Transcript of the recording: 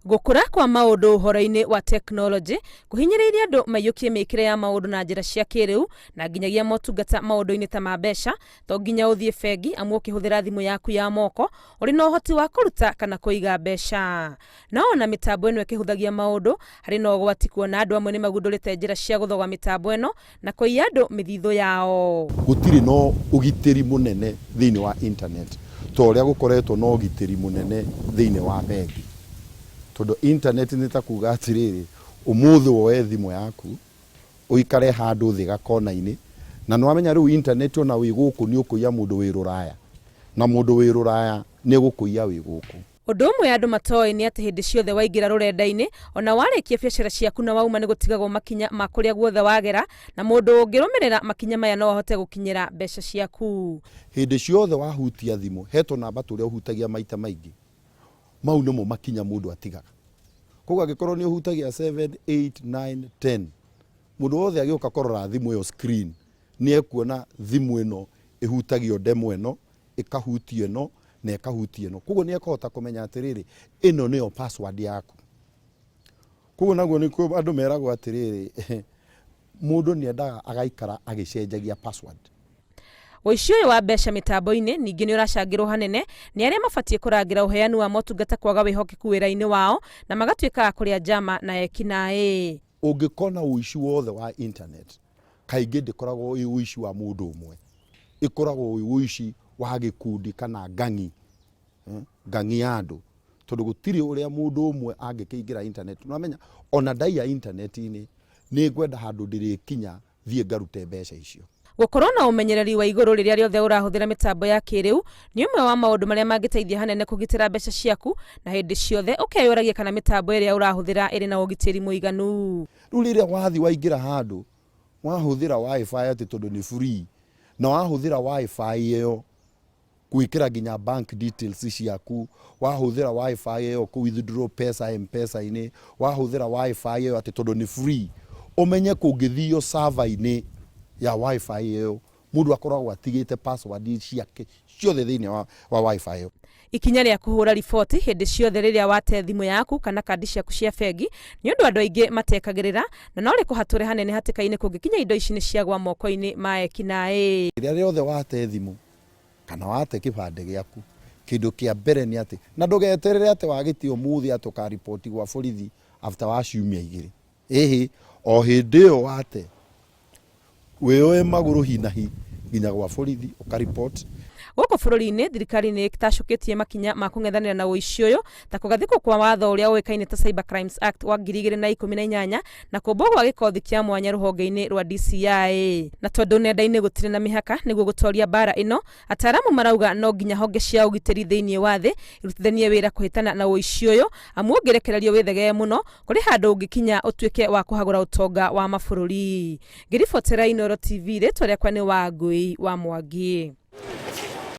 Gũkũra kwa maũndũ ũhoro-inĩ wa tekinoronjĩ kũhinyĩrĩirie andũ maiyũkie mĩkĩre ya maũndũ na njĩra cia kĩrĩu na nginyagia motungata maũndũ-inĩ ta ma mbeca. To nginya ũthiĩ bengi amu ũkĩhũthĩra thimũ yaku ya moko ũrĩ na ũhoti wa kũruta kana kũiga mbeca. No ona mĩtambo ĩno ĩkĩhũthagia maũndũ, harĩ na ũgwati kuona andũ amwe nĩmagundũrĩte njĩra cia gũthoga mĩtambo ĩno na kũiya andũ mĩthithũ yao. Gũtirĩ na ũgitĩri mũnene thĩinĩ wa internet ta ũrĩa gũkoretwo na ũgitĩri mũnene thĩinĩ wa bengi. Tondũ internet nĩ ta kuga atĩrĩrĩ, ũmũthĩ woe thimũ yaku, ũikare handũ thĩ gakona-inĩ, na nĩ wamenya rĩu internet ona wĩ gũkũ nĩ ũkũiya mũndũ wĩ rũraya, na mũndũ wĩ rũraya nĩ egũkũiya wĩ gũkũ. Ũndũ ũmwe andũ matoĩ nĩ atĩ hĩndĩ ciothe waingĩra rũrenda-inĩ, ona warĩkia biacara ciaku na wauma nĩ gũtigagwo makinya ma kũrĩa guothe wagera, na mũndũ ũngĩrũmĩrĩra makinya maya no ahote gũkinyĩra mbeca ciaku. Hĩndĩ ciothe wahutia thimũ, he tũnamba tũrĩa ũhutagia maita maingĩ, mau nĩmo makinya mũndũ atigaga. Koguo angĩkorwo nĩ ũhutagia 7, 8, 9, 10, mũndũ wothe agĩũka kũrora thimũ ĩyo screen, nĩ ekuona thimũ ĩno ĩhutagio ndemwa ĩno, ĩkahutia ĩno na ĩkahutia ĩno. Koguo nĩ ekũhota kũmenya atĩrĩrĩ, ĩno nĩyo password yaku. Koguo naguo nĩkuo andũ meragwo atĩrĩrĩ, mũndũ nĩ endaga agaikara agĩcenjagia password. Ũici ũyũ wa mbeca mĩtambo-inĩ ningĩ nĩ ũracangĩrwo hanene nĩ arĩa mabatiĩ kũrangĩra ũheani wa motungata kwaga wĩhokeku wĩra-inĩ wao na magatuĩka a kũrĩa njama na ekinaĩ. Ũngĩkona ũici wothe wa internet, kaingĩ ndĩkoragwo ĩ ũici wa mũndũ ũmwe, ĩkoragwo wĩ ũici wa gĩkundi kana ng'ang'i, ng'ang'i ya andũ, tondũ gũtirĩ ũrĩa mũndũ ũmwe angĩkĩingĩra internet. Nĩwamenya ona ndaiya internet-inĩ nĩ ngwenda handũ ndĩrĩkinya thiĩ ngarute mbeca icio. Gũkorwo na ũmenyereri wa igũrũ rĩrĩa rĩothe ũrahũthĩra mĩtambo ya kĩrĩu nĩ ũmwe wa maũndũ marĩa mangĩteithia hanene kũgitĩra mbeca ciaku, na hĩndĩ ciothe ũkeyũragia kana mĩtambo ĩrĩa ũrahũthĩra ĩrĩ na ũgitĩri mũiganu. Rĩu rĩrĩa wathiĩ waingĩra handũ wahũthĩra wifi atĩ tondũ nĩ free, na wahũthĩra wifi ĩyo gwĩkĩra nginya bank details ciaku, wahũthĩra wifi ĩyo kũ withdraw pesa M-Pesa-inĩ, wahũthĩra wifi ĩyo atĩ tondũ nĩ free, ũmenye kũngĩthio server-inĩ ya wifi ĩyo, mũndũ akoragwo atigĩte password ciake ciothe thĩinĩ wa wifi ĩyo. Ikinya rĩa kũhũra riboti hĩndĩ ciothe rĩrĩa wate thimũ yaku kana kandi ciaku cia bengi nĩ ũndũ andũ aingĩ matekagĩrĩra na no rĩkũhatũre hanene hatĩka-inĩ kũngĩkinya indo ici nĩ ciagwa moko-inĩ ma ekinaĩ. Rĩrĩa rĩothe wate thimũ kana wate kĩbandĩ gĩaku, kĩndũ kĩa mbere nĩ atĩ, na ndũgeterere atĩ wagĩte ũmũthĩ atĩ ũkariboti gwa borithi after wa ciumia igĩrĩ. Ĩhĩ, o hĩndĩ ĩyo wate, wĩyoe magũrũ hi na hi nginya gwa borithi ũkariboti. Gũkũ bũrũri-inĩ, thirikari nĩ ĩtacũkĩtie makinya ma kũng'ethanĩra na ũici ũyũ ta kũgathĩkwo kwa watho ũrĩa ũĩkaine ta Cyber Crimes Act wa 2018 na kũmbwo gwa gĩkothi kĩa mwanya rũhonge-inĩ rwa DCI. Na tondũ nenda-inĩ gũtirĩ na mĩhaka nĩguo gũtoria mbara ĩno, ataaramu marauga no nginya honge cia ũgitĩri thĩinĩ wa thĩ irutithanie wĩra kũhĩtana na ũici ũyũ amu ũngĩrekererio wĩthegee mũno kũrĩ handũ ũngĩkinya ũtuĩke wa kũhagũra ũtonga wa mabũrũri. Ngĩribotera Inooro TV, rĩtwa rĩakwa nĩ Wangũi wa Mwangi.